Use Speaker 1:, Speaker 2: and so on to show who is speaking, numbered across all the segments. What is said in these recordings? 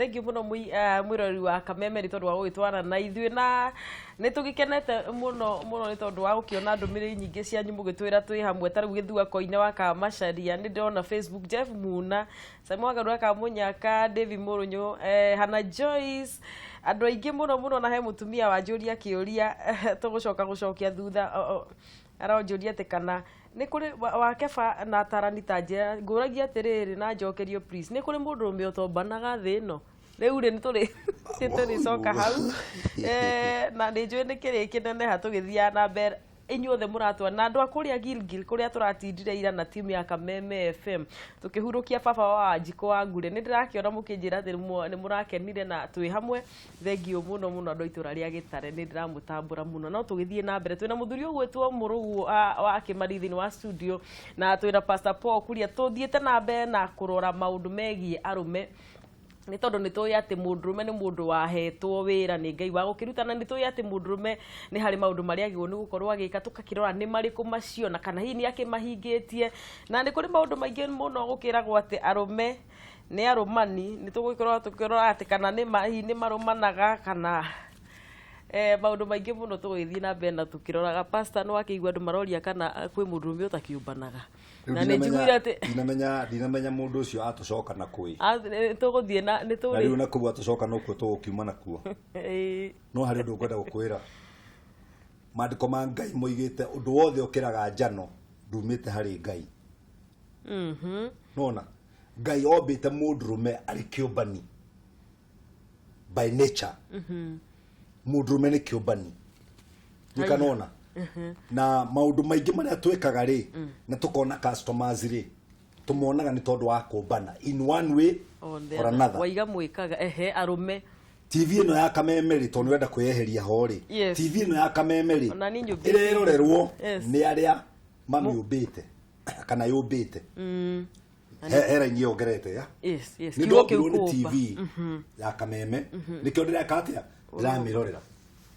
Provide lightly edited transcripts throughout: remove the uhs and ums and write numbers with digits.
Speaker 1: Thank you mũno mwĩroreri wa Kameme nĩ tondũ wa gũgĩtwara na ithuĩ, na nĩ tũgĩkenete mũno mũno nĩ tondũ wa gũkĩona ndũmĩrĩri nyingĩ cianyu mũgĩtwĩra twĩ hamwe. Ta rĩu Gĩthua Koine wa Kamacaria, nĩ ndĩrona Facebook, Jeff Muna, Simon Wagarura Kamunyaka, David Mũrũnyũ, Hannah Joyce, andũ aingĩ mũno mũno. Na he mũtumia wanjũria kĩũria tũgũcoka gũcokia thutha, aronjũria atĩ kana nĩ kũrĩ wa keba na tarani ta njĩra ngũragia atĩrĩrĩ, na njokerio please, nĩ kũrĩ mũndũrũme ũtombanaga thĩ ĩno rĩu rĩ? Nĩ tũrĩcoka hau. Na nĩ njũĩ nĩ kĩrĩ kĩneneha tũgĩthiaga na mbere. Inyuothe mũratwa na andũ a kũrĩa Gilgil, kũrĩa tũratindire ira na timu ya Kameme FM tũkĩhurũkia baba wa Wanjikũ wa Ngure, nĩ ndĩrakĩona mũkĩnjĩra atĩ nĩ mũrakenire na twĩ hamwe. Thengiũ mũno mũno, andũ a itũra rĩa Gĩtare, nĩ ndĩramũtambũra mũno. No tũgĩthiĩ na mbere, twĩna mũthuri ũgwĩtwo Mũrũgu wa Kĩmari thĩinĩ wa studio, na twĩna Pastor Paul Kuria. Tũthiĩte na mbere na kũrora maũndũ megiĩ arũme, nĩ tondũ nĩ tũĩ atĩ mũndũrũme nĩ mũndũ wahetwo wĩra nĩ Ngai wa gũkĩruta, na nĩ tũĩ atĩ mũndũrũme nĩ harĩ maũndũ marĩa agĩrĩirwo nĩ gũkorwo agĩka. Tũgakĩrora nĩ marĩkũ macio na kana hihi nĩ akĩmahingĩtie, na nĩ kũrĩ maũndũ maingĩ mũno gũkĩragwo atĩ arũme nĩ arũmani. Nĩ tũgũkorwo tũkĩrora atĩ kana nĩ ma hihi nĩ marũmanaga kana maũndũ maingĩ mũno tũgũgĩthiĩ na mbere na tũkĩroraga. Pastor, nĩ wakĩigua andũ maroria kana kwĩ mũndũrũme ũtakĩũmbanaga, na nĩ njiguire atĩ
Speaker 2: Ndinamenya mũndũ ũcio atũcoka na kũĩ.
Speaker 1: Ah, tũgũthiĩ na nĩ
Speaker 2: Na
Speaker 1: tũrĩ
Speaker 2: rĩu na kũu atũcoka nokuo tũgũkiuma nakuo. No harĩ ũndũ ngwenda gũkwĩra. Maandĩko ma Ngai moigĩte ũndũ wothe ũkĩraga njano ndumĩte harĩ Ngai. Nona Ngai ombĩte mũndũrũme arĩ kĩũmbani by nature. Mũndũrũme nĩ kĩũmbani nĩkanona na maũndũ maingĩ marĩa twĩkaga rĩ, na tũkona customers rĩ, tũmonaga nĩ tondũ wa kũmbana in one way
Speaker 1: On the
Speaker 2: or
Speaker 1: other.
Speaker 2: another.
Speaker 1: Waiga mwĩkaga ehe arũme.
Speaker 2: TV ĩno ya Kameme rĩ, tondũ nĩũrenda kwĩyeheria ho rĩ, TV ĩno ya Kameme rĩ,
Speaker 1: Ona niĩ nyũmbĩte.
Speaker 2: ĩrerorerwo nĩ arĩa mamĩũmbĩte kana yũmbĩte. He raini yongerete ya
Speaker 1: Yes,
Speaker 2: nĩ
Speaker 1: kiugo kĩu
Speaker 2: ndombirwo nĩ
Speaker 1: kũmba.
Speaker 2: TV ya Kameme, nĩkĩo ndĩreka atĩa, ndĩramĩrorera.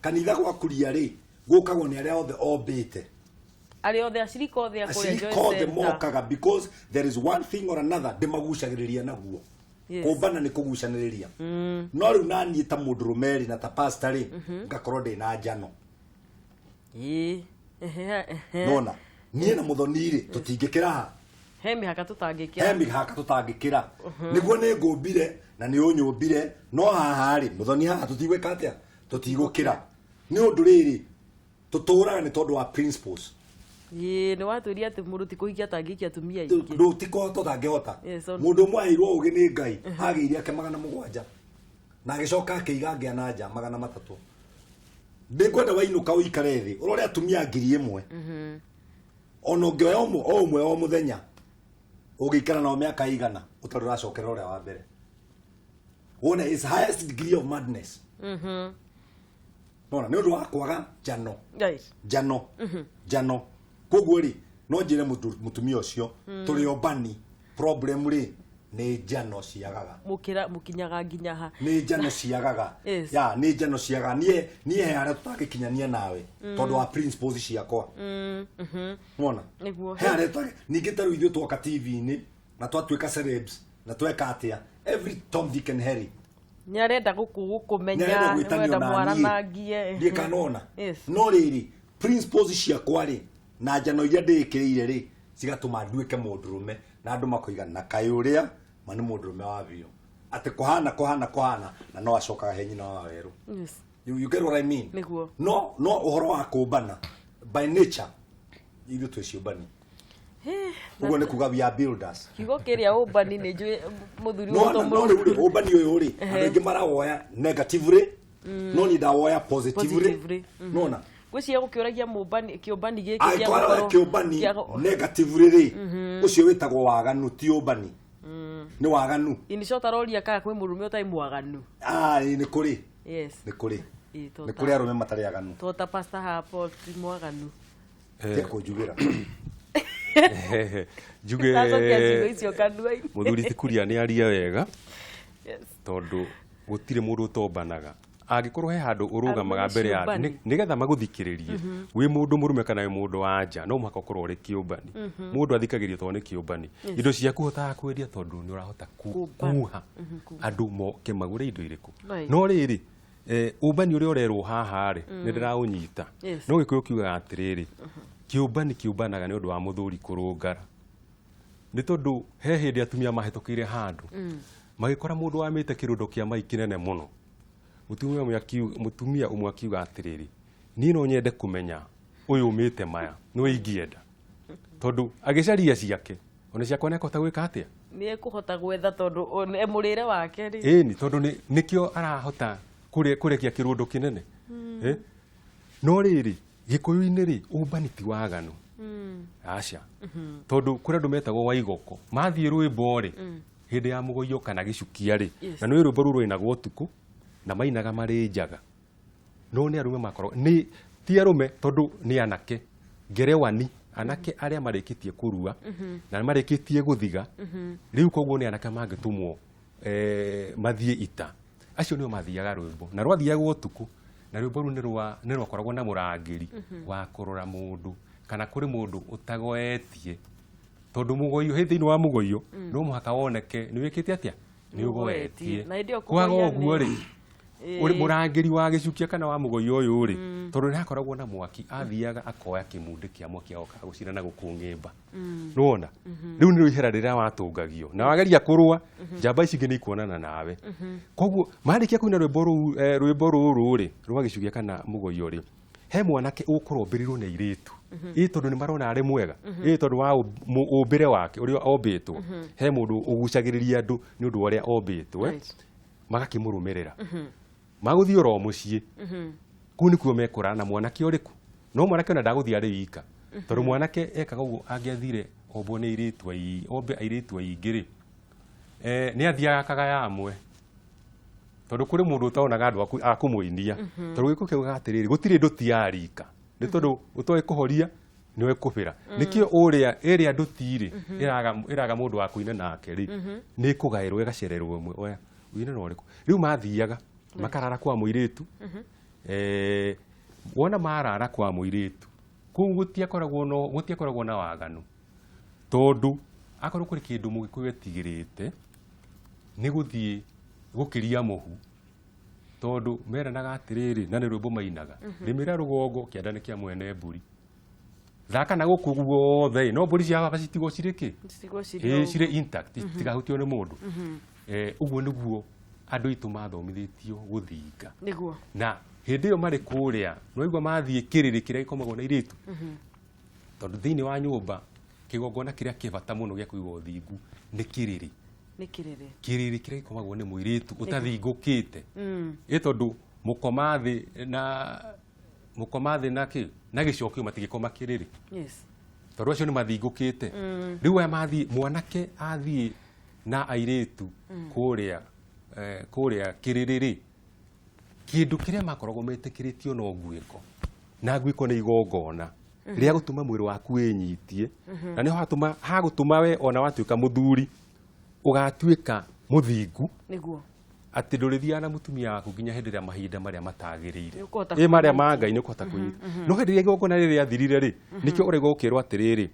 Speaker 2: Kanitha gwakuria rĩ, gũkagwo nĩ arĩa othe ombĩte.
Speaker 1: Arĩa othe acirika othe a kũrĩa
Speaker 2: Acirika
Speaker 1: Joy
Speaker 2: othe
Speaker 1: Center.
Speaker 2: mokaga because there is one thing or another ndĩmagucagĩrĩria naguo. Kũmbana nĩ kũgucanĩrĩria. No rĩu naniĩ ta mũndũrũme rĩ, na ta pastor rĩ, ngakorwo ndĩ na njano.
Speaker 1: Ĩĩ. Ehe, ehe.
Speaker 2: Nona niĩ na mũthoni rĩ, tũtingĩkĩra ha.
Speaker 1: He mĩhaka
Speaker 2: He
Speaker 1: tũtangĩkĩra.
Speaker 2: Mĩhaka tũtangĩkĩra. Nĩguo nĩ ngũmbire na nĩ ũnyũmbire, no haha rĩ, mũthoni, haha tũtigwĩka atĩa, tũtigũkĩra. Nĩ ũndũ rĩrĩ, tũtũraga nĩ tondũ wa principles.
Speaker 1: Ĩĩ, nĩ watwĩria atĩ mũndũ ti kũhikia atangĩhikia atumia aingĩ.
Speaker 2: Ndũtikũhota, ũtangĩhota. Mũndũ ũmwe aheirwo ũgĩ nĩ Ngai, agĩire ake 700 na agĩcoka akĩiga ngĩa na nja 300. Ndĩkwenda wainũka ũikare thĩ ũrore atumia 1000, ona ũngĩoya ũmwe o ũmwe o mũthenya, ũngĩikara nao mĩaka igana ũtarĩ ũracokerera ũrĩa wa mbere, wone is highest degree of madness. Nona nĩ ũndũ wa kwaga njano. Njano, njano. Koguo rĩ, no njĩre mũtumia ũcio tũrĩ ombani, problem rĩ nĩ njano ciagaga.
Speaker 1: Mũkĩra mũkinyaga nginya ha?
Speaker 2: Nĩ njano ciagaga. Ya, nĩ njano ciagaga. Niĩ he harĩa tũtangĩkinyania nawe tondũ wa principles ciakwa, mona?
Speaker 1: Nĩguo.
Speaker 2: He harĩa ningĩ ta rĩu ithuĩ twoka TV-inĩ na twatuĩka celebs na tweka atĩa, every Tom, Dick and Harry
Speaker 1: Nĩ arenda gũkũmenya.
Speaker 2: Nĩarenda gwĩtanio
Speaker 1: nĩarenda
Speaker 2: na niĩ.
Speaker 1: Mwaranangie.
Speaker 2: Ndiĩ kanona. No rĩrĩ, principles ciakwa rĩ, na njano iria ndĩĩkĩrĩire rĩ, cigatũma nduĩke mũndũrũme na andũ makoiga na kaĩ ũrĩa ma nĩ mũndũrũme wa biũ, atĩ kũhana kũhana kũhana na no acokaga he nyina wa werũ. You get what I mean?
Speaker 1: Nĩguo.
Speaker 2: No ũhoro wa kũmbana, by nature ithuĩ twĩ ciũmbani. Ũguo nĩ kuga we are builders.
Speaker 1: Kiugo kĩrĩa ũmbani, nĩ njũĩ mũthuri
Speaker 2: No
Speaker 1: ũyũ.
Speaker 2: No rĩu rĩ, ũmbani ũyũ rĩ, andũ aingĩ marawoya negatively, no niĩ ndawoya positively.
Speaker 1: Positively.
Speaker 2: Nona
Speaker 1: Ngwĩciria gũkĩũragia mũmbani kĩũmbani gĩkĩ kĩa
Speaker 2: angĩkorwo
Speaker 1: gũkorwo-
Speaker 2: kĩũmbani negatively rĩ, ũcio wĩtagwo waganu, ti ũmbani, nĩ waganu.
Speaker 1: In short, aroria kana kwĩ mũrũme ũtarĩ mwaganu.
Speaker 2: Ah, ĩĩ, nĩ kũrĩ. Nĩ kũrĩ.
Speaker 1: Ĩĩ,
Speaker 2: Nĩ kũrĩ arũme matarĩ aganu.
Speaker 1: To ta Pastor haha Paul ti mwaganu.
Speaker 2: Tia kũnjugĩra.
Speaker 3: Njuge
Speaker 1: Ndacokia ciugo icio kanua-inĩ.
Speaker 3: Mũthuri ti Kuria nĩ aria wega, tondũ gũtirĩ mũndũ ũtombanaga. Angĩkorwo he handũ ũrũgamaga
Speaker 1: Arũme nĩ
Speaker 3: mbere ya andũ
Speaker 1: ciũmbani.
Speaker 3: nĩgetha magũthikĩrĩrie wĩ mũndũ mũrũme kana wĩ mũndũ wa nja, no mũhaka ũkorwo ũrĩ kĩũmbani. Mũndũ athikagĩrĩrio tondũ nĩ kĩũmbani. Indo ciaku ũhotaga kwendia tondũ nĩ ũrahota
Speaker 1: Kũmbana.
Speaker 3: kuha andũ moke magũre indo irĩkũ.
Speaker 1: Right.
Speaker 3: No rĩrĩ, ũmbani ũrĩa ũrerwo haha rĩ, nĩ ndĩraũnyita.
Speaker 1: Yes.
Speaker 3: No Gĩkũyũ kiugaga atĩrĩrĩ, kĩũmbani kĩũmbanaga nĩ ũndũ wa mũthuri kũrũngara. Nĩ tondũ he hĩndĩ atumia mahĩtũkĩire handũ magĩkora mũndũ wamĩte kĩrũndo kĩa mai kĩnene mũno. Mũtumia ũmwe akiuga atĩrĩrĩ, niĩ no nyende kũmenya ũyũ ũmĩte maya nĩwe ingĩenda, tondũ agĩcaria ciake ona ciakwa nĩakũhota gwĩka atĩa.
Speaker 1: Nĩ ekũhota gwetha tondũ mũrĩre wake rĩ.
Speaker 3: Ĩni, tondũ nĩkĩo arahota kũrekia kĩrũndo kĩnene. No rĩrĩ, Gĩkũyũ-inĩ rĩ, ũmbani ti waganu. Aca. Tondũ kũrĩ andũ metagwo waigoko, mathiĩ rwĩmbo rĩ, hĩndĩ ya mũgoiyo kana gĩcukia rĩ, na nĩ rwĩmbo rũu rwainagwo ũtukũ na mainaga marĩ njaga. No nĩ arũme makoragwo, nĩ ti arũme tondũ nĩ anake, ngerewani, anake arĩa marĩkĩtie kũrua na marĩkĩtie gũthiga, rĩu koguo nĩ anake mangĩtũmwo mathiĩ ita. Acio nĩo mathiaga rwĩmbo, na rwathiagwo ũtukũ, na rwĩmbo rũu nĩ rwakoragwo na mũrangĩri wa kũrora mũndũ kana kũrĩ mũndũ ũtagoetie, tondũ mũgoiyo, hĩ thĩinĩ wa mũgoiyo no mũhaka woneke nĩ wĩkĩte atĩa, nĩ ũgoetie.
Speaker 1: Na hĩndĩ ĩyo
Speaker 3: Kwaga
Speaker 1: kũgoia
Speaker 3: ũguo
Speaker 1: nĩ-
Speaker 3: rĩ, ũrĩ mũrangĩri wa gĩcukia kana wa mũgoiyo ũyũ rĩ, tondũ nĩ hakoragwo na mwaki, athiaga akoya kĩmundĩ kĩa mwaki agoka gũcina na gũkũng'ĩmba. Nĩwona? Rĩu nĩrĩo ihera rĩrĩa watũngagio na wageria kũrũa, njamba ici ingĩ nĩ ikuonana nawe. Koguo marĩkia kũina rwĩmbo rũu, rwĩmbo rũrũ rĩ rwa gĩcukia kana mũgoiyo rĩ, he mwanake ũgũkorwo ombĩrĩirwo nĩ airĩtu. Ĩ tondũ nĩ marona arĩ mwega, ĩ tondũ wa ũmbĩre wake ũrĩa ombĩtwo, he mũndũ ũgucagĩrĩria andũ nĩ ũndũ wa ũrĩa ombĩtwo, magakĩmũrũmĩrĩra. Magũthiĩ oro mũciĩ. Kũu nĩkuo mekũrara na mwanake ũrĩkũ. No mwanake ona ndagũthiĩ arĩ wika, tondũ mwanake ekaga ũguo angĩathire ombwo nĩ airĩtu ombe airĩtu aingĩ rĩ, nĩ athiaga akagaya amwe, tondũ kũrĩ mũndũ ũtonaga andũ a kũmũinia. Tondũ gĩkũ kĩugaga atĩrĩrĩ, gũtirĩ ndũti ya rika, nĩ tondũ ũtoĩ kũhoria nĩwe kũbĩra. Nĩkĩo ũrĩa ĩrĩa ndũti rĩ, ĩraga mũndũ wa kũina nake rĩ, nĩ ĩkũgaĩrwo ĩgacererwo ĩmwe, oya ũine na ũrĩkũ. Rĩu mathiaga makarara kwa mũirĩtu. Wona marara kwa mũirĩtu kũu gũtiakoragwo na waganu, tondũ akorwo kũrĩ kĩndũ mũgĩkũyũ etigĩrĩte nĩ gũthiĩ gũkĩria mũhu, tondũ meranaga atĩrĩrĩ, na nĩ rwĩmbo mainaga, rĩmĩra rũgongo kĩanda nĩ kĩa mwene mbũri, thaka na gũkũ guothe, no mbũri cia baba citigwo cirĩ kĩ?
Speaker 1: Citigwo cirĩ
Speaker 3: Cirĩ intact, citigahutio nĩ mũndũ. Ũguo nĩguo andũ aitũ mathomithĩtio gũthinga.
Speaker 1: Nĩguo.
Speaker 3: Na hĩndĩ ĩyo marĩ kũrĩa, nĩwaigua mathiĩ kĩrĩrĩ kĩrĩa gĩkomagwo na airĩtu, tondũ thĩinĩ wa nyũmba kĩgongona kĩrĩa kĩ bata mũno gĩa kũiga ũthingu nĩ kĩrĩrĩ.
Speaker 1: Nĩ kĩrĩrĩ.
Speaker 3: Kĩrĩrĩ kĩrĩa gĩkomagwo nĩ mũirĩtu ũtathingũkĩte. Ĩ tondũ mũkoma thĩ na mũkoma thĩ na kĩ? Na gĩcokio matingĩkoma kĩrĩrĩ.
Speaker 1: Yes.
Speaker 3: Tondũ acio nĩ mathingũkĩte. Rĩu aya mathiĩ, mwanake athiĩ na airĩtu kũrĩa kĩrĩrĩ rĩ, kĩndũ kĩrĩa makoragwo metĩkĩrĩtio no nguĩko. Na nguĩko nĩ igongona rĩa gũtũma mwĩrĩ waku wĩnyitie, na nĩho hagũtũma we ona watuĩka mũthuri ũgatuĩka mũthingu.
Speaker 1: Nĩguo.
Speaker 3: Atĩ ndũrĩthiaga na mũtumia waku nginya hĩndĩ ĩrĩa mahinda marĩa matagĩrĩire.
Speaker 1: Nĩ ũkũhota
Speaker 3: Ĩ marĩa
Speaker 1: kũnyita.
Speaker 3: ma Ngai nĩ ũkũhota kũnyita. No hĩndĩ ĩrĩa igongona rĩrĩ rĩathirire rĩ, nĩkĩo ũraigua ũkĩrwo atĩrĩrĩ,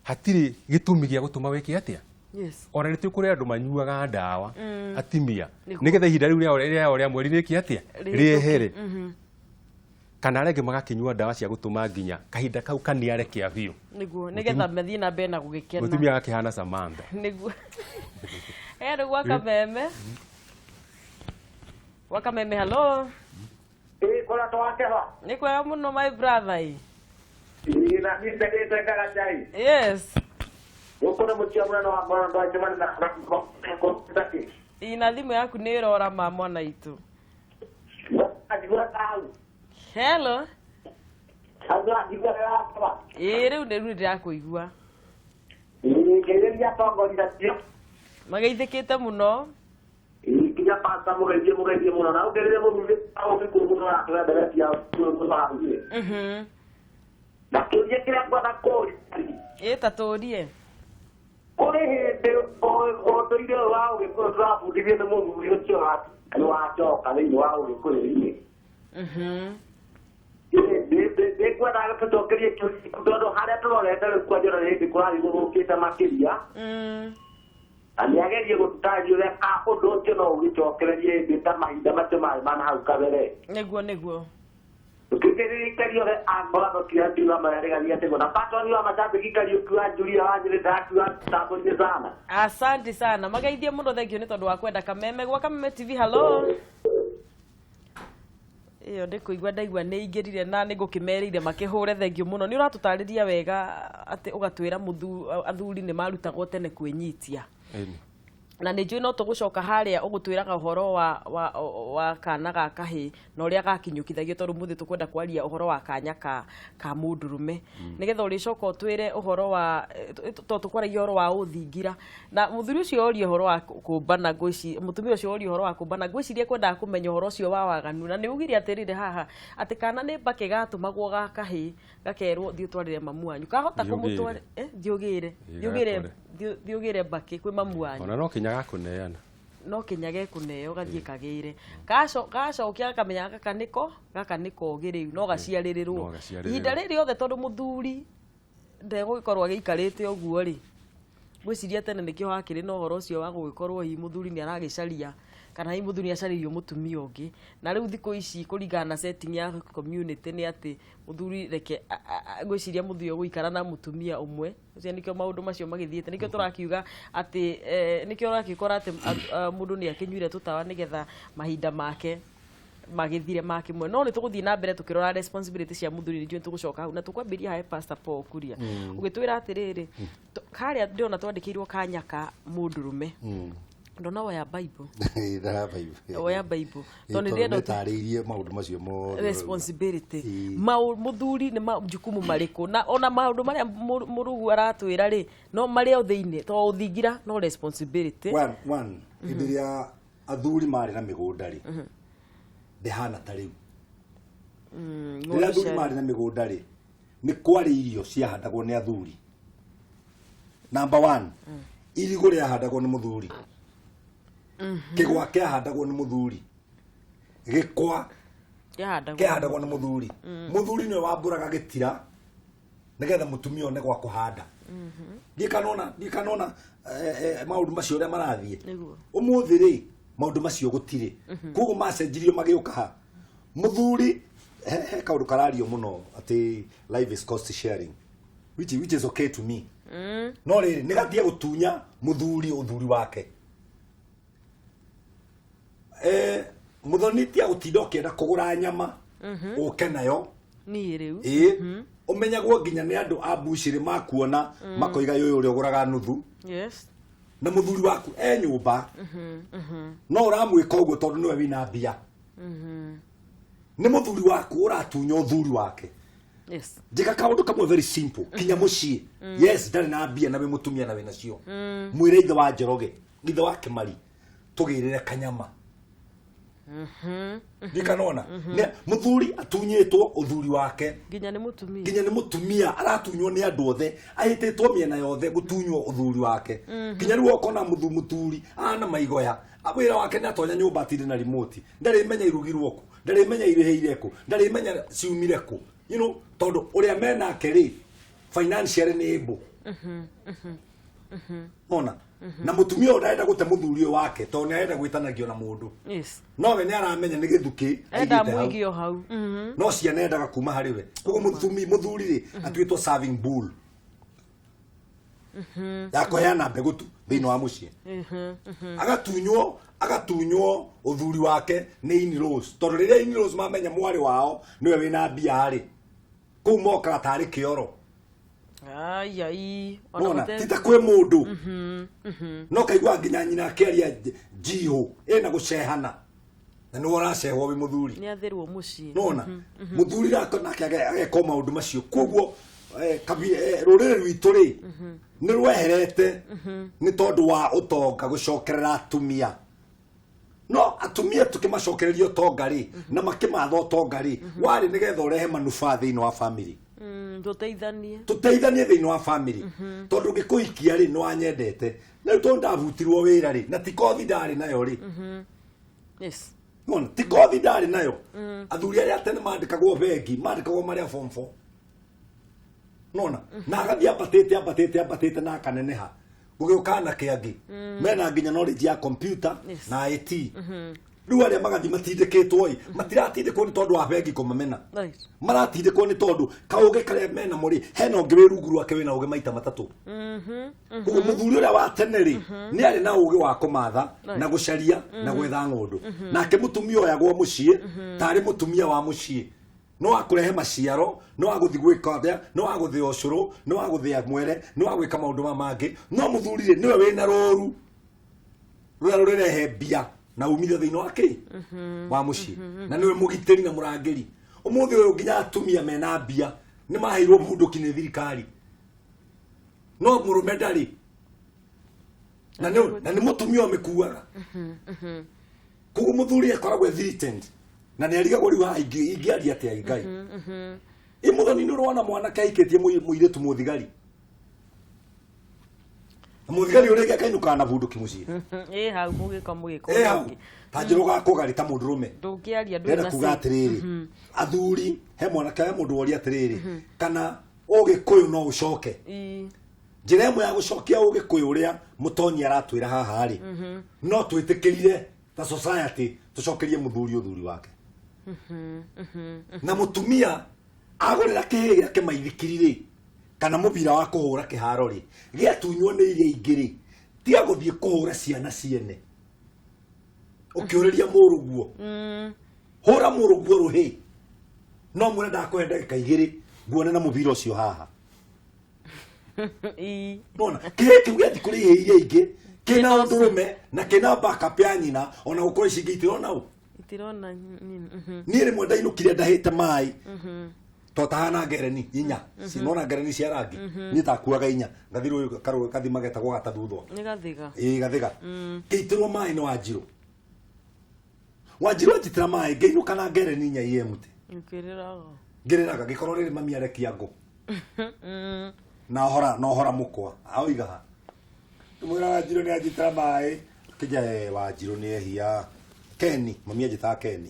Speaker 3: hatirĩ gĩtũmi gĩa gũtũma wĩke atĩa?
Speaker 1: Yes.
Speaker 3: Ona nĩ kũrĩ andũ manyuaga ndawa atimia,
Speaker 1: Nĩguo.
Speaker 3: nĩgetha ihinda rĩu rĩao rĩa mweri rĩke atĩa?
Speaker 1: Rĩhĩtũke.
Speaker 3: Rĩehere. Kana arĩa angĩ magakĩnyua ndawa cia gũtũma nginya kahinda kau kaniare kĩa biũ.
Speaker 1: Nĩguo, nĩgetha mathiĩ na mbere na gũgĩkena.
Speaker 3: Mũtumia agakĩhana Samantha.
Speaker 1: Nĩguo. Rĩu gwa Kameme. Gwa Kameme, hello.
Speaker 4: Ĩ, kũrĩa twakeha.
Speaker 1: Nĩ kwega mũno my brother ĩ.
Speaker 4: Ĩ, na niĩ ndendete ngaraca ĩ.
Speaker 1: Yes.
Speaker 4: Gũkũ nĩ mũciĩ mũnene wa ngoro ndwacemania na na.
Speaker 1: Ĩ, na thimũ yaku nĩ ĩrora ma mwana itũ.
Speaker 4: Njigua hau.
Speaker 1: Hello.
Speaker 4: Hau njigua wega.
Speaker 1: Ĩ, rĩu nĩ ndĩrakũigua.
Speaker 4: Ĩ, ngeithĩria atongoria acio.
Speaker 1: Mageithĩkĩte mũno.
Speaker 4: Ĩ, nginya pasta mũgeithie mũgeithie mũno na ũngeithie mũthuri ũgĩkũyũ mũno aratũenderetia mũno hakuhĩ. Na kĩũria kĩrĩa ngwenda kũũria.
Speaker 1: Ĩ, ta tũrie.
Speaker 4: Kũrĩ hĩndĩ ũndũire ũyũ wa Ũgĩkũyũ tũrabundithio nĩ mũthuri ũcio nĩ wacoka thĩinĩ wa Ũgĩkũyũ-inĩ. Nĩngwenda tũcokerie kĩũria tondũ harĩa tũrorete rĩu kwanja na hĩndĩ kũrathiĩ gũthũkĩte makĩria. Na nĩagerie gũtũtarĩria ũrĩa ũndũ ũcio no ũgĩcokererie hĩndĩ ta mahinda macio marĩ ma na hau kabere.
Speaker 1: Nĩguo nĩguo.
Speaker 4: Tukĩririkania ũrĩa angorano kianjura mararĩgaria atĩgo na patoni wa macambĩki Kariũki wa Julia wa Nyĩrĩ ndakiuga tambo-inĩ sana.
Speaker 1: Asante sana. Mageithie mũno thank you nĩ tondũ wa kwenda Kameme. Gwa Kameme TV, hello. Ĩyo ndĩ kũigua ndaigua nĩ ingĩrire na nĩ ngũkĩmerĩire makĩhũre thengio mũno. Nĩ ũratũtarĩria wega atĩ ũgatwĩra athuri nĩ marutagwo tene kwĩnyitia.
Speaker 3: Ĩni.
Speaker 1: Na nĩ njũĩ no tũgũcoka harĩa ũgũtwĩraga ũhoro wa kana ga kahĩ na ũrĩa gakinyũkithagio tondũ mũthĩ tũkwenda kwaria ũhoro wa kanya ka mũndũrũme. Nĩgetha ũrĩcoka ũtwĩre ũhoro wa tondũ tũkwaragia ũhoro wa ũthingira. Na mũthuri ũcio oria ũhoro wa kũmbana ngwĩci, mũtumia ũcio oria ũhoro wa kũmbana ngwĩciria kwendaga kũmenya ũhoro ũcio wa waganu. Na nĩ ugire atĩrĩrĩ haha atĩ kana nĩ mbakĩ gatũmagwo ga kahĩ gakerwo thiĩ ũtwarĩre mamu wanyu. Kahota
Speaker 3: Thiĩ ũgĩre.
Speaker 1: kũmũtwarĩra, thiĩ ũgĩre.
Speaker 3: Thiĩ
Speaker 1: Thiĩ ũgĩre,
Speaker 3: gatware.
Speaker 1: thiĩ ũgĩre mbakĩ kwĩ mamu wanyu.
Speaker 3: Ona no kinya gakũneana.
Speaker 1: No kinya gekũneo gathiĩ kagĩre. Gacokia gakamenya gaka nĩko, gaka nĩ kogĩ rĩu, no gaciarĩrĩrwo.
Speaker 3: No gaciarĩrĩrwo.
Speaker 1: Ihinda rĩrĩ rĩothe tondũ mũthuri ndegũgĩkorwo agĩikarĩte ũguo rĩ, ngwĩciria tene nĩkĩo hakĩrĩ na ũhoro ũcio wa gũgĩkorwo hihi mũthuri nĩ aragĩcaria kana hihi mũthuri nĩ acarĩirio mũtumia ũngĩ. Na rĩu thikũ ici kũringana na setting ya community nĩ atĩ mũthuri reke ngwĩciria mũthuri ũgũikara na mũtumia ũmwe. Ũcio nĩkĩo maũndũ macio magĩthiĩte. Nĩkĩo tũrakiuga atĩ, nĩkĩo ũragĩkora atĩ, mũndũ nĩ akĩnyuire tũtawa nĩgetha mahinda make magĩthire makĩmwe. No nĩ tũgũthiĩ na mbere tũkĩrora responsibility cia mũthuri, nĩ njũĩ tũgũcoka hau na tũkwambĩrĩria hae Pastor Paul Kuria. Ũgĩtwĩra atĩrĩrĩ, harĩa ndĩrona twandĩkĩirwo kanya ka mũndũrũme. Ndona woya Bible.
Speaker 2: Ndara Bible.
Speaker 1: Woya Bible.
Speaker 2: Ĩ,
Speaker 1: Tondũ nĩ
Speaker 2: tondũ
Speaker 1: ndĩrenda
Speaker 2: nĩtarĩirie maũndũ macio mothe.
Speaker 1: responsibility.
Speaker 2: Ĩ.
Speaker 1: Mũthuri nĩ majukumu marĩkũ? Na ona maũndũ marĩa mũrugu aratwĩra rĩ, no marĩa o thĩinĩ, to ũthingira no responsibility.
Speaker 2: One, hĩndĩ ĩrĩa athuri marĩ na mĩgũnda rĩ, ndĩhana ta rĩu. Rĩrĩa athuri marĩ na mĩgũnda rĩ, nĩ kwarĩ irio ciahandagwo nĩ athuri. Number 1, irigũ rĩahandagwo nĩ mũthuri. Kĩgwa kĩahandagwo nĩ mũthuri. Gĩkwa kĩahandagwo nĩ mũthuri. Mũthuri nĩwe wambũraga gĩtira nĩgetha mũtumia one gwa kũhanda. Ndikanona, maũndũ macio ũrĩa marathiĩ.
Speaker 1: Nĩguo.
Speaker 2: Ũmũthĩ rĩ, maũndũ macio gũtirĩ. Koguo macenjirio magĩũka ha. Mũthuri, he kaũndũ karario mũno atĩ life is cost sharing, which is okay to me. No rĩrĩ, nĩ gatige gũtunya mũthuri ũthuri wake. Mũthoni ti agũtinda ũkĩenda kũgũra nyama, ũke nayo.
Speaker 1: Niĩ rĩu.
Speaker 2: Ĩĩ. Ũmenyagwo nginya nĩ andũ a mbucĩrĩ makuona, makoiga ũyũ ũrĩa ũgũraga nuthu. Na mũthuri waku e nyũmba. No ũramwĩka ũguo tondũ nĩwe wĩna mbia. Nĩ mũthuri waku ũratunya ũthuri wake. Njĩka kaũndũ kamwe very simple, kinya mũciĩ. Yes, ndarĩ na mbia na wĩ mũtumia na wĩ nacio. Mwĩre ithe wa Njoroge, ithe wa Kĩmari, tũgĩrĩre kanyama. Ndikanona. Nĩ mũthuri atunyĩtwo ũthuri wake.
Speaker 1: Nginya nĩ mũtumia.
Speaker 2: Nginya nĩ mũtumia aratunywo nĩ andũ othe, ahĩtĩtwo mĩena yothe gũtunywo ũthuri wake. Nginya rĩu okona mũthuri ana maigoya, wĩra wake nĩ atonya nyũmba atinde na remote. Ndarĩmenya irugirwo kũ, ndarĩmenya irĩhĩire kũ, ndarĩmenya ciumire kũ. You know, tondũ ũrĩa menake rĩ, financially nĩ able. Ona na mũtumia ũyũ ndarenda gũte mũthuri ũyũ wake tondũ nĩ arenda gwĩtanagio na mũndũ. No we nĩ aramenya nĩ gĩthukĩ
Speaker 1: Enda
Speaker 2: aigĩte hau.
Speaker 1: mũigio hau.
Speaker 2: No ciana endaga kuma harĩ we. Koguo mũthuri rĩ, atuĩtwo serving bull. Ya kũheana mbegũ tu thĩinĩ wa mũciĩ. Agatunywo ũthuri wake nĩ in-laws. Tondũ rĩrĩa in-laws mamenya mwarĩ wao nĩwe wĩna mbia rĩ, kũu mokaga tarĩ kĩoro.
Speaker 1: Ai, ai. Ona
Speaker 2: Mona,
Speaker 1: gũte-
Speaker 2: ti ta kwĩ mũndũ. No kaigua nginya nyina akĩaria njihũ, ĩna gũcehana. Na nĩwe ũracehwo wĩ mũthuri.
Speaker 1: Nĩ athĩrwo mũciĩ.
Speaker 2: Nona, mũthuri nake ageka maũndũ macio. Koguo, rũrĩrĩ rwitũ rĩ, nĩ rweherete nĩ tondũ wa ũtonga gũcokerera atumia. No atumia tũkĩmacokereria ũtonga rĩ, na makĩmatha ũtonga rĩ, warĩ nĩgetha ũrehe manufaa thĩinĩ wa family.
Speaker 1: Tũteithanie.
Speaker 2: Tũteithanie thĩinĩ wa family. Tondũ ngĩkũhikia rĩ nĩ wanyendete. Na rĩu tondũ ndabutirwo wĩra rĩ na ti kothi ndarĩ nayo rĩ.
Speaker 1: Yes.
Speaker 2: Nona ti kothi ndarĩ nayo. Athuri arĩa tene mandĩkagwo bengi, mandĩkagwo marĩa form 4. Nona na agathiĩ ambatĩte ambatĩte ambatĩte na akaneneha. Gũgĩũka anake angĩ mena nginya knowledge ya computer na IT. Rĩu arĩa magathiĩ matindĩkĩtwo ĩ matiratindĩkwo nĩ tondũ wa bengi kũmamena. Maratindĩkwo nĩ tondũ kaũgĩ karĩa menamo rĩ hena ũngĩ wĩ rungu rwake wĩna ũgĩ maita matatũ. Koguo mũthuri ũrĩa wa tene rĩ nĩ arĩ na ũgĩ wa kũmatha na gũcaria na gwetha ng'ũndũ. Nake mũtumia oyagwo mũciĩ tarĩ mũtumia wa mũciĩ. No akũrehe maciaro, no agũthiĩ gwĩka atĩa, no agũthĩa ũcũrũ, no agũthĩa mwere, no agwĩka maũndũ ma mangĩ. No mũthuri rĩ nĩwe wĩna rũru rũrĩa rũrĩrehe mbia na umithio thĩinĩ wa kĩ wa mũciĩ na nĩwe mũgitĩri na mũrangĩri. Ũmũthĩ ũyũ nginya atumia mena mbia nĩ maheirwo bunduki nĩ thirikari no mũrũme ndarĩ na nĩ mũtumia ũmĩkuaga. Koguo mũthuri akoragwo threatened na nĩ arigagwo rĩu haha ingĩaria atĩa Ngai. Ĩ mũthoni nĩ ũrona mwanake aikĩtie mũirĩtu mũthigari. Na mũthigari ũrĩa ũngĩ akainũkaga na bunduki mũciĩ.
Speaker 1: Ĩ hau mũgĩko mũgĩko.
Speaker 2: Ĩ hau ta njĩra ũgakũgarĩ ta mũndũrũme.
Speaker 1: Ndũngĩaria ndũrĩ
Speaker 2: Ndĩrenda
Speaker 1: na
Speaker 2: kuga
Speaker 1: say.
Speaker 2: atĩrĩrĩ athuri he mwanake he mũndũ woria atĩrĩrĩ kana ũgĩkũyũ no ũcoke. Njĩra ĩmwe ya gũcokia ũgĩkũyũ ũrĩa mũtonyi aratwĩra haha rĩ no twĩtĩkĩrire ta society tũcokerie mũthuri ũthuri wake. Na mũtumia agũrĩra kĩhĩ gĩake maithikiri rĩ kana mũbira wa kũhũra kĩharo rĩ gĩatunywo nĩ iria ingĩ rĩ tiga gũthiĩ kũhũra ciana ciene ũkĩũrĩria mũrũguo. Hũra mũrũguo rũhĩ no mwĩre ndakũhe ndagĩka igĩrĩ nguone na mũbira ũcio haha. Nona kĩhĩ kĩu gĩathiĩ kũrĩ ihĩ iria ingĩ kĩna ũndũrũme na kĩna backup ya nyina ona gũkorwo ici ingĩ itirona ũ
Speaker 1: Itirona nyina.
Speaker 2: Niĩ rĩmwe ndainũkire ndahĩte maĩ to tahana ngereni inya cinona ngereni cia rangi niĩ takuaga inya ngathi rũĩ karũĩ kathima getagwo gatathuthwa.
Speaker 1: Nĩ gathiga.
Speaker 2: Ĩĩ gathiga. Ngĩitĩrwo maĩ nĩ Wanjirũ. Wanjirũ anjitĩra maĩ ngĩinũka na ngereni inya iye mũtĩ.
Speaker 1: Ngĩrĩraga.
Speaker 2: Ngĩrĩraga ngĩkorwo rĩrĩ mami arekia ngũ. Na hora no hora mũkwa aoiga ha. Mwĩra Wanjirũ nĩ anjitĩra maĩ kĩnja Wanjirũ nĩ ehia. Keni mami anjĩtaga Keni.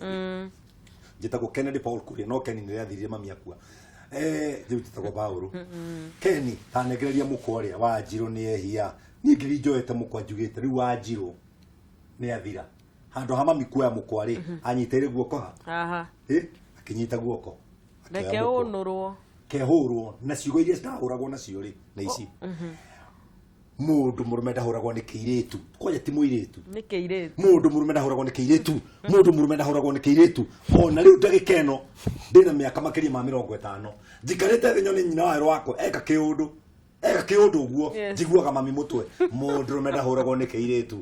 Speaker 2: Njĩtagwo Kennedy Paul Kuria no Keni nĩ rĩathirire mami akua. Rĩu njĩtagwo Paul. Keni tanengereria mũkwa ũrĩa Wanjirũ nĩ ehia. Niĩ ngĩthiĩ njoete mũkwa njugĩte rĩu Wanjirũ nĩ athira. Handũ ha mami kuoya mũkwa rĩ anyitĩire guoko ha.
Speaker 1: Haha.
Speaker 2: Akĩnyita guoko.
Speaker 1: Reke ũnũrwo.
Speaker 2: Kehũrwo na ciugo iria citahũragwo nacio rĩ na ici. Mũndũ mũrũme ndahũragwo nĩ kĩirĩtu. Kwanja ti mũirĩtu.
Speaker 1: Nĩ kĩirĩtu.
Speaker 2: Mũndũ mũrũme ndahũragwo nĩ kĩirĩtu. Mũndũ mũrũme ndahũragwo nĩ kĩirĩtu. Ona rĩu ndagĩka ĩno ndĩna mĩaka makĩria ma 50. Njikarĩte thĩ nyone nyina wa wakwa eka kĩũndũ. Eka kĩũndũ ũguo njiguaga mami mũtwe. Mũndũ mũrũme ndahũragwo nĩ kĩirĩtu.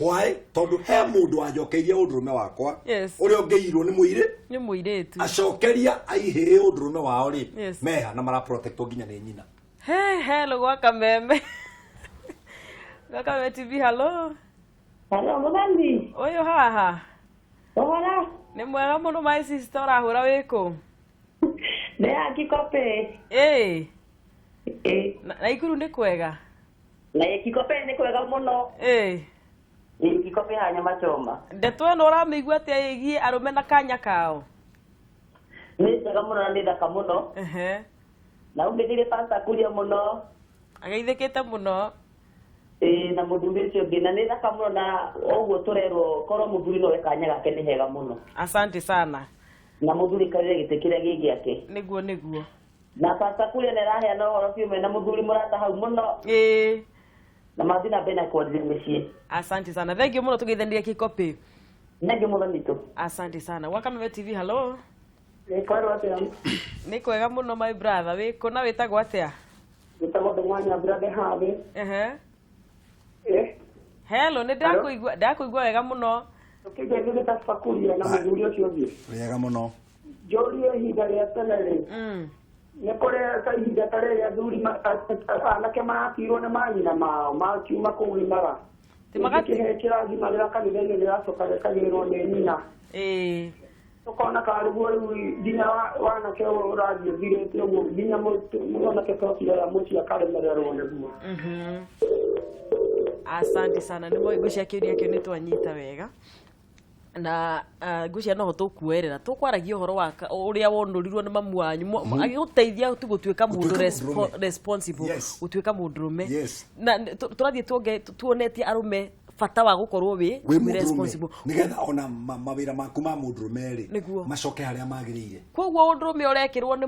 Speaker 2: Why? Tondũ he mũndũ wanjokeirie ũndũrũme wakwa ũrĩa ũngĩirwo nĩ mũirĩ
Speaker 1: nĩ mũirĩtu.
Speaker 2: Acokeria aihĩĩ ũndũrũme wao rĩ meha na maraprotectwo nginya nĩ nyina.
Speaker 1: Hello gwa Kameme. Gwa Kameme TV hello.
Speaker 5: Hello mũthani.
Speaker 1: Ũyũ haha.
Speaker 5: Ũhoro?
Speaker 1: Nĩ mwega mũno my sister ũrahũra wĩkũ?
Speaker 5: Nĩ ya Kikope.
Speaker 1: Ĩĩ. Na Ikuru nĩ kwega?
Speaker 5: Na Kikope nĩ kwega mũno.
Speaker 1: Ĩĩ.
Speaker 5: Kikope ha nyama choma.
Speaker 1: Ndeto ĩno ũramĩigua atĩa ĩgiĩ arũme na kanya kao?
Speaker 5: Nĩ njega mũno na nĩ thaka mũno. Na ũmĩrĩrie Pastor Kuria mũno.
Speaker 1: Ageithĩkĩte mũno.
Speaker 5: Ĩĩ na mũthuri ũcio ũngĩ na nĩ thaka mũno na ũguo tũrerwo korwo mũthuri nowe kanya gake nĩ hega mũno.
Speaker 1: Asante sana.
Speaker 5: Na mũthuri karĩre gĩtĩ kĩrĩa gĩ gĩake.
Speaker 1: Nĩguo nĩguo.
Speaker 5: Na Pastor Kuria nĩ araheana ũhoro biũ mena mũthuri mũrata hau mũno.
Speaker 1: Ĩĩ.
Speaker 5: Na mathiĩ na mbere na kwanjia mĩciĩ.
Speaker 1: Asante sana. Thank you mũno tũgeithanirie Kikope.
Speaker 5: Thank you mũno nitũ.
Speaker 1: Asante sana. Gwa Kameme TV hello.
Speaker 6: Nĩ kwega atĩa?
Speaker 1: Nĩ kwega mũno my brother. Wĩ kũ na wĩtagwo atĩa?
Speaker 6: Wĩtagwo Ndũng'wa Nyambura ndĩ haha.
Speaker 1: Hello nĩ ndakũigua ndakũigua wega mũno.
Speaker 6: Ũkĩngeithĩria Pastor Kuria na mũthuri ũcio ũngĩ.
Speaker 2: Wega mũno.
Speaker 6: Njũrie ihinda rĩa tene rĩ. Nĩ kũrĩ ta ihinda ta rĩrĩa athuri anake maratirwo nĩ manyina mao makiuma kũgimara. Kĩhĩ kĩragimagĩra kanitha-inĩ gĩgacoka gĩkagĩrĩrwo nĩ nyina.
Speaker 1: Ĩĩ.
Speaker 6: Ũkona karĩguo rĩu nginya wanake ũrathiĩ ũthirĩte ũguo nginya mwanake ta ũcio oya mũciĩ akaremererwo nĩguo.
Speaker 1: Asante sana nĩ ngwĩciria kĩũria kĩu nĩ twanyita wega na ngwĩciria noho tũkuoerera tũkwaragia ũhoro wa ũrĩa wonũrirwo nĩ mamu wanyu agĩgũteithia tu gũtuĩka mũndũ
Speaker 2: Gũtuĩka mũndũrũme.
Speaker 1: responsible, gũtuĩka mũndũrũme. Na tũrathiĩ tuonetie arũme bata wa gũkorwo wĩ
Speaker 2: wĩ
Speaker 1: wĩ
Speaker 2: mũndũrũme
Speaker 1: responsible
Speaker 2: nĩgetha ona mawĩra maku ma mũndũrũme rĩ
Speaker 1: Nĩguo.
Speaker 2: macoke harĩa magĩrĩire.
Speaker 1: Koguo ũndũrũme ũrekĩrwo nĩ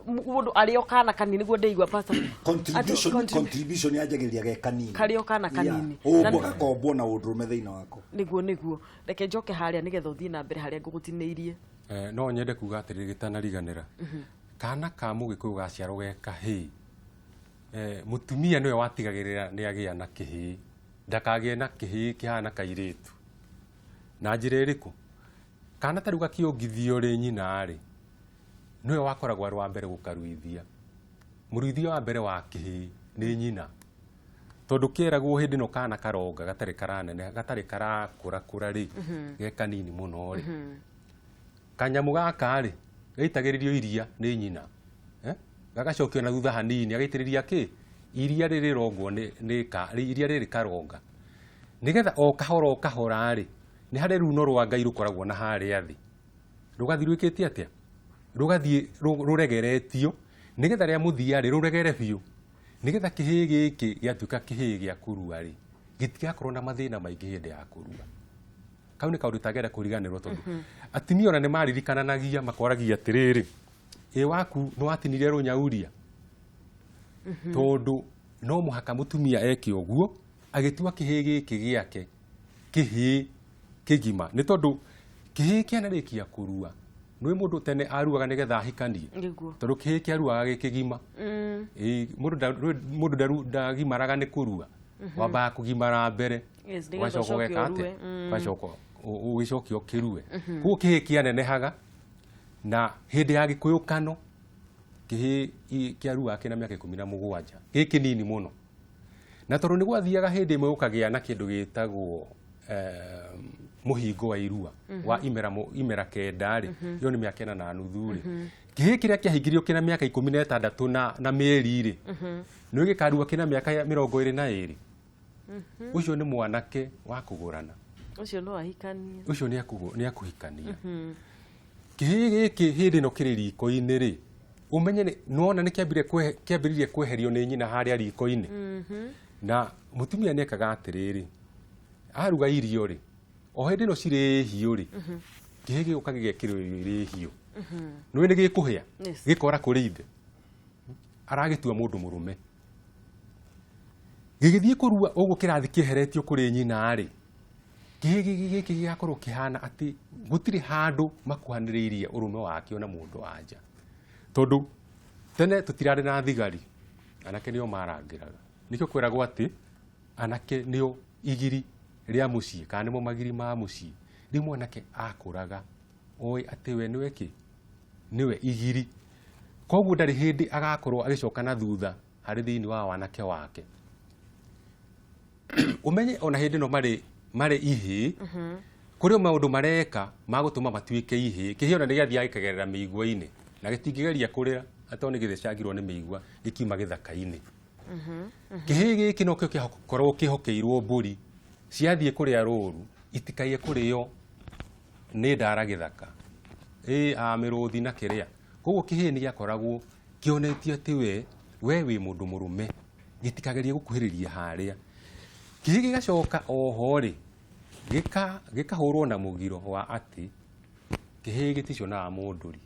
Speaker 1: mũndũ arĩ o kana kanini nĩguo ndĩigua pastor.
Speaker 2: Contribution
Speaker 1: Atĩ
Speaker 2: contribution yanjagĩrĩria ge kanini.
Speaker 1: Karĩ o kana kanini.
Speaker 2: Ũmbwo gakombwo na ũndũrũme thĩinĩ wako.
Speaker 1: Nĩguo reke njoke harĩa nĩgetha ũthiĩ na mbere harĩa ngũgũtinĩirie.
Speaker 3: No nyende kuga atĩrĩrĩ gĩtanariganĩra kana ka mũgĩkũyũ gaciarwo ge kahĩĩ, mũtumia nĩwe watigagĩrĩra nĩ agĩa na kĩhĩĩ, ndakagĩe na kĩhĩĩ kĩhana kairĩtu. Na njĩra ĩrĩkũ? Kana ta rĩu gakĩongithio rĩ nyina rĩ, nĩwe wakoragwo arĩ wa mbere gũkaruithia. Mũruithia wa mbere wa kĩhĩĩ nĩ nyina, tondũ kĩeragwo hĩndĩ ĩno kana karonga gatarĩ karanene gatarĩ karakũrakũra rĩ, ge kanini mũno rĩ, kanyamũ gaka rĩ gaitagĩrĩrio iria nĩ nyina, gagacokio na thutha hanini agaitĩrĩria kĩ iria rĩrĩ rongwo nĩ iria rĩrĩ karonga, nĩgetha o kahora o kahora rĩ nĩ harĩ runo rwa Ngai rũkoragwo na harĩa thĩ, rũgathiĩ rwĩkĩte atĩa, rũgathiĩ rũregeretio nĩgetha rĩa mũthia rĩ rũregere biũ, nĩgetha kĩhĩĩ gĩkĩ gĩatuĩka kĩhĩĩ gĩa kũrua rĩ gĩtigakorwo na mathĩna maingĩ hĩndĩ ya kũrua. Kau nĩ kaũndũ itangĩenda kũriganĩrwo tondũ atumia ona nĩ maririkananagia makoragia atĩrĩrĩ, ĩ waku nĩ watinirie rũnyauria, tondũ no mũhaka mũtumia eke ũguo agĩtua kĩhĩĩ gĩkĩ gĩake kĩhĩĩ kĩgima, nĩ tondũ kĩhĩĩ kĩanarĩkia kũrua nĩ mũndũ tene aruaga nĩgetha ahikanie, tondũ kĩhĩĩ kĩaruaga gĩ kĩgima. Mũndũ ndagimaraga nĩ kũrua, wambaga kũgimara mbere ũgacoka ũgeka atĩa, ũgacoka ũgĩcoke ũkĩrue. Koguo kĩhĩĩ kĩanenehaga, na hĩndĩ ya gĩkũyũkano kĩhĩĩ kĩaruaga kĩna mĩaka 17 gĩ kĩnini mũno, na tondũ nĩ gwathiaga hĩndĩ ĩmwe gũkagĩa na kĩndũ gĩtagwo mũhingo wa irua wa imera 9 rĩ, ĩyo nĩ mĩaka 4.5 rĩ, kĩhĩĩ kĩrĩa kĩahingĩrio kĩna mĩaka 16 na mĩeri rĩ, nĩ gĩkarua kĩna mĩaka 22. Ũcio nĩ mwanake wa kũgũrana,
Speaker 1: ũcio no ahikanie,
Speaker 3: ũcio nĩ akũhikania. Kĩhĩĩ gĩkĩ hĩndĩ ĩno kĩrĩ riko-inĩ rĩ, ũmenye nĩwona nĩ kĩambĩrĩirie kweherio nĩ nyina harĩa riko-inĩ. Na mũtumia nĩ ekaga atĩrĩrĩ, aruga irio rĩ, o hĩndĩ ĩno cirĩ hiũ rĩ, kĩhĩĩ gĩgũka gĩgekĩrwo irio irĩ hiũ, nĩũĩ nĩ gĩkũhĩa, gĩkora kũrĩ ithe, aragĩtua mũndũ mũrũme. Gĩgĩthiĩ kũrua ũguo kĩrathiĩ kĩeheretio kũrĩ nyina rĩ, kĩhĩĩ gĩkĩ gĩgakorwo kĩhana atĩ gũtirĩ handũ makuhanĩrĩirie ũrũme wakĩo na mũndũ wa nja, tondũ tene tũtirarĩ na thigari, anake nĩo marangĩraga. Nĩkĩo kwĩragwo atĩ anake nĩo igiri rĩa mũciĩ kana nĩmo magiri ma mũciĩ. Rĩu mwanake akũraga oĩ atĩ we nĩwe kĩ, nĩwe igiri, koguo ndarĩ hĩndĩ agakorwo agĩcoka na thutha harĩ thĩinĩ wa wanake wake. Ũmenye ona hĩndĩ ĩno marĩ ihĩĩ, kũrĩ maũndũ mareka ma gũtũma matuĩke ihĩĩ. Kĩhĩĩ ona nĩ gĩathiaga gĩkagerera mĩigua-inĩ na gĩtingĩgeria kũrĩra atĩ nĩ gĩthecangirwo nĩ mĩigua gĩkiuma gĩthaka-inĩ. Kĩhĩĩ gĩkĩ nokĩo kĩakoragwo kĩhokeirwo mbũri ciathiĩ kũrĩa rũru itikaiye kũrĩo nĩ ndara gĩthaka, ĩ mĩrũthi na kĩrĩa. Koguo kĩhĩĩ nĩ gĩakoragwo kĩonetio atĩ we wĩ mũndũ mũrũme, gĩtikagerie gũkuhĩrĩria harĩa. Kĩhĩĩ gĩgacoka oho rĩ, gĩkahũrwo na mũgiro wa atĩ kĩhĩĩ gĩticonaga mũndũri,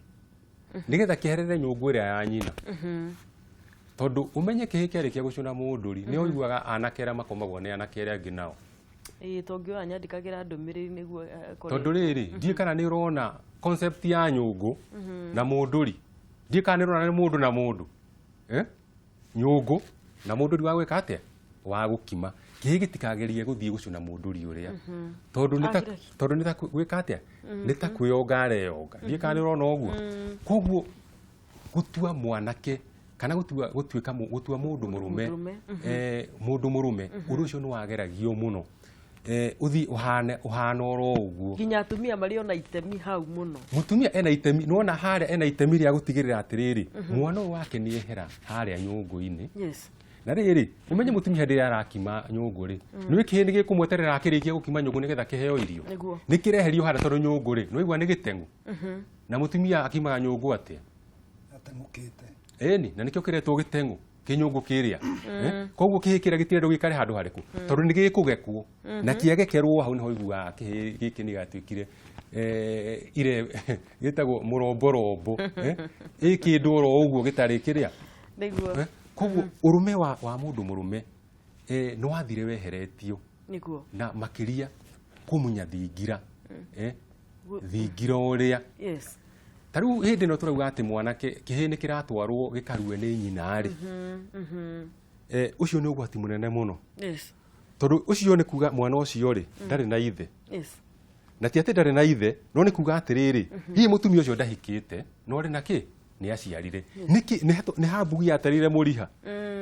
Speaker 3: nĩgetha kĩeherere nyũngũ ĩrĩa ya nyina. Tondũ ũmenye kĩhĩĩ kĩarĩkia gũcũna mũndũri nĩ ũiguaga anake arĩa makomagwo nĩ anake arĩa angĩ nao.
Speaker 1: Ĩĩ, tongĩ ũyũ anyandĩkagĩra ndũmĩrĩri nĩguo
Speaker 3: tondũ rĩrĩ ndiũĩ kana nĩ ũrona concept ya nyũngũ na mũndũri, ndiũĩ kana nĩ ũrona nĩ mũndũ na mũndũ, nyũngũ na mũndũri wa gwĩka atĩa, wa gũkima. Kĩhĩĩ gĩtikagerie gũthiĩ gũcũna mũndũri ũrĩa, tondũ nĩ ta gwĩka atĩa, nĩ ta kwĩyonga areyonga. Ndiũĩ kana nĩ ũrona ũguo. Koguo gũtua mwanake kana gũtua mũndũ mũrũme, mũndũ mũrũme, ũndũ ũcio nĩ wageragio mũno. Uthi uhane uhana oro uguo.
Speaker 1: Nginya atumia marĩ ona itemi hau mũno.
Speaker 3: Mutumia ena itemi nĩwona harĩa ena itemi rĩa gũtigĩrĩra atĩrĩrĩ mwana ũyũ wake nĩ ehera harĩa nyũngũ-inĩ.
Speaker 1: Yes.
Speaker 3: Na rĩrĩ ũmenye mũtumia hĩndĩ ĩrĩa arakima nyũngũ rĩ nĩ kĩhĩ nĩ gĩkũmweterera akĩrĩkia gũkima nyũngũ nĩgetha kĩheo irio.
Speaker 1: Nĩguo.
Speaker 3: Nĩ kĩreherio harĩa tondũ nyũngũ rĩ nĩwaigua nĩ gĩteng'ũ. Na mũtumia akimaga nyũngũ atĩa?
Speaker 2: Ateng'ũkĩte.
Speaker 3: Ĩni na nĩkĩo kĩretwo gĩteng'ũ kĩnyũngũ kĩrĩa. Koguo kĩhĩ kĩrĩa gĩtirendwo gĩikare handũ harĩkũ tondũ nĩ gĩkũgekwo na kĩagekerwo hau nĩho ũiguaga kĩhĩ gĩkĩ nĩ gĩatuĩkire ire gĩtagwo mũromborombo ĩ kĩndũ oro ũguo gĩtarĩ kĩrĩa.
Speaker 1: Nĩguo.
Speaker 3: Koguo ũrũme wa mũndũ mũrũme nĩ wathire weheretio.
Speaker 1: Nĩguo.
Speaker 3: Na makĩria kũmunya thingira thingira ũrĩa.
Speaker 1: Yes.
Speaker 3: Ta rĩu hĩndĩ ĩno tũrauga atĩ mwanake kĩhĩ nĩ kĩratwarwo gĩkarue nĩ nyina rĩ ũcio nĩ ũgwati mũnene mũno.
Speaker 1: Yes.
Speaker 3: Tondũ ũcio nĩ kuga mwana ũcio rĩ ndarĩ na ithe.
Speaker 1: Yes.
Speaker 3: Na ti atĩ ndarĩ na ithe no nĩ kuga atĩrĩrĩ hihi mũtumia ũcio ndahikĩte no arĩ na kĩ nĩ aciarire. Nĩkĩ nĩ hambugi yatarire mũriha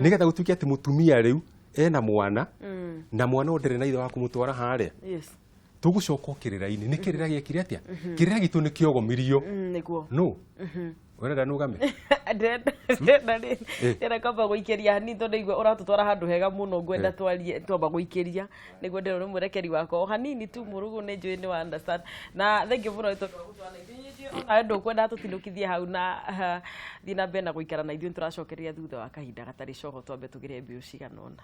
Speaker 3: nĩgetha gũtuĩke atĩ mũtumia rĩu ena mwana na mwana ũyũ ndarĩ na ithe wa kũmũtwara harĩa.
Speaker 1: Yes.
Speaker 3: Tũgũcoka kĩrĩra-inĩ nĩ kĩrĩra gĩekire atĩa? Kĩrĩra gitũ nĩ kĩogomirio.
Speaker 1: Nĩguo.
Speaker 3: No. Ũrenda nũgame?
Speaker 1: Ndĩrenda kwamba gũikĩria hanini tondũ ndaigua ũratũtwara handũ hega mũno ngwenda twarie twamba gũikĩria nĩguo ndĩrona nĩ mwerekeri wakwa o hanini tu mũrũgũ nĩ njũĩ nĩ wa understand na thengiũ mũno nĩ tondũ wa gũtwara na ithuĩ. Njũĩ onawe ndũkwenda tũtinũkithie hau na thiĩ na mbere na gũikara na ithuĩ nĩtũracokereria thutha wa kahinda gatarĩ coho twambe tũgĩre mbĩũ cigana ũna.